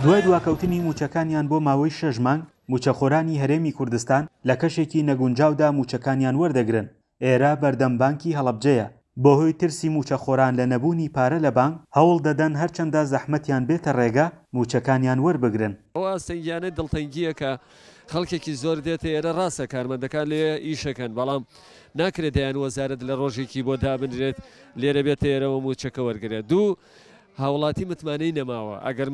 دوای دواکەوتنی مووچەکانیان بۆ ماوەی شەش مانگ، مووچەخۆرانی هەرێمی کوردستان لە کەشێکی نەگونجاودا مووچەکانیان وەردەگرن، ئێرە بەردەم بانکی هەڵەبجەیە، بەهۆی ترسی مووچەخۆران لە نەبوونی پارە لە بانک، هەوڵ دەدەن هەرچەندە زەحمەتیان بێتە ڕێگە، مووچەکانیان وەربگرن. ئەو ئاستەنگیانە دڵتەنگییە کە خەڵکێکی زۆر دێتە ئێرە، ڕاستە کارمەندەکان لێ ئیشەکەن، بەڵام ناکرێت دەیان وەزارەت لە ڕۆژێکی بۆ دابنرێت لێرە بێتە ئێرەوە مووچەکە وەرگرێت. دوو، هاوڵاتی متمانەی نەماوە، ئەگەر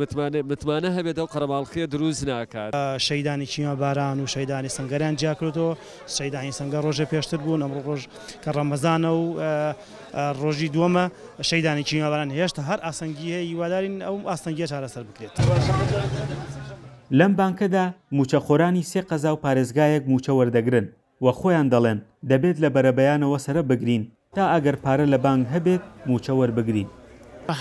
متمانە هەبێت ئەو قەرەباڵخیە دروست ناکات. شەهیدانی کیمیاباران و شەهیدانی سەنگەریان جیاکردۆتەوە، شەهیدانی سەنگەر ڕۆژێ پێشتر بوون، ئەمڕۆ ڕۆژ کە ڕەمەزانە و ڕۆژی دووەمە، شەهیدانی کیمیاباران هێشتا هەر ئاستەنگی هەیە، هیوادارین ئەو ئاستەنگیە چارەسەر بکرێت. لەم بانکەدا مووچەخۆرانی سێ قەزا و پارێزگایەک مووچە وەردەگرن و خۆیان دەڵێن، دەبێت لە بەرەبەیانەوە سەرە بگرین تا ئەگەر پارە لە بانک هەبێت مووچە وەربگرین.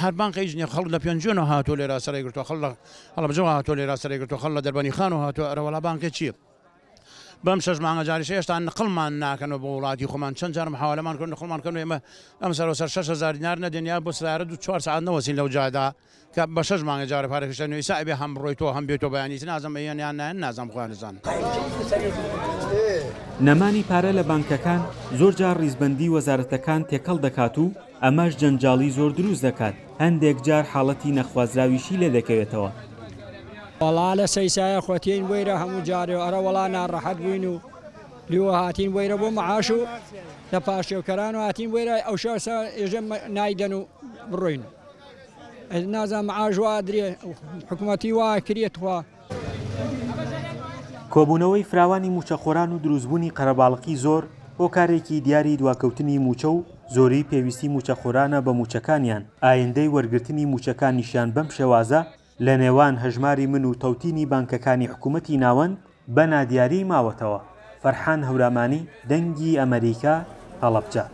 هەر بانقە هیچ نیە خەڵک لە پێنجوێنەوە هاتووە لێرە سەرەی گرتووە خەڵک لە هەڵەبجەوە هاتووە لێرە سەرەی گرتووە خەڵک لە دەربەنیخانەوە هاتووە ئەرە وەڵا بانقێ چیە بەم شەش مانگە جاریشە هێشتا نقڵمان ناکەنەوە بۆ وڵاتی خۆمان چەند جار محاوەلەمان کرد نقڵمان کەن و ئێمە ئەم سەرەوە سەر 6000 دینار نەدێن یا بۆ سەیارە دوو چوار سەعات نەوەستین لەو جادا کە بە شەش مانگە جارە پارەکەش دەنوێ ئیسا ئەبێ هەم بڕۆی تۆ هەم بێ تۆ بەیانی تر نازم ئەیەن یان نایەن نازم خۆیان ئەزانن. نەمانی پارە لە بانکەکان زۆر جار ڕیزبەندی وەزارەتەکان تێکەڵ دەکات و ئەمەش جەنجاڵی زۆر دروست دەکات، هەندێک جار حاڵەتی نەخوازراویشی لێدەکەوێتەوە. وەڵا لە سەیسایە خۆ تێین بۆیرە هەموو جارێ ئەرە وەڵا ناڕەحەت بووین و لیوە هاتین بۆیرە بۆ معاش و لە پاشێوکەران و هاتین بۆیرە ئەو شەسە ئێژە نایدەن و بڕۆین. نازانم معاش وا ئەدرێ حکومەتی وا ئەکرێ تخوا. کۆبوونەوەی فراوانی مووچەخۆران و دروستبوونی قەرەباڵغی زۆر هۆکارێکی دیاری دواکەوتنی مووچە و زۆری پێویستی مووچەخۆرانە بە مووچەکانیان، ئایندەی وەرگرتنی مووچەکانیشیان بەم شێوازە لە نێوان هەژماری من و تەوتینی بانکەکانی حکومەتی ناوەند بە نادیاری ماوەتەوە. فەرحان هەورامانی، دەنگی ئەمەریکا، هەڵەبجە.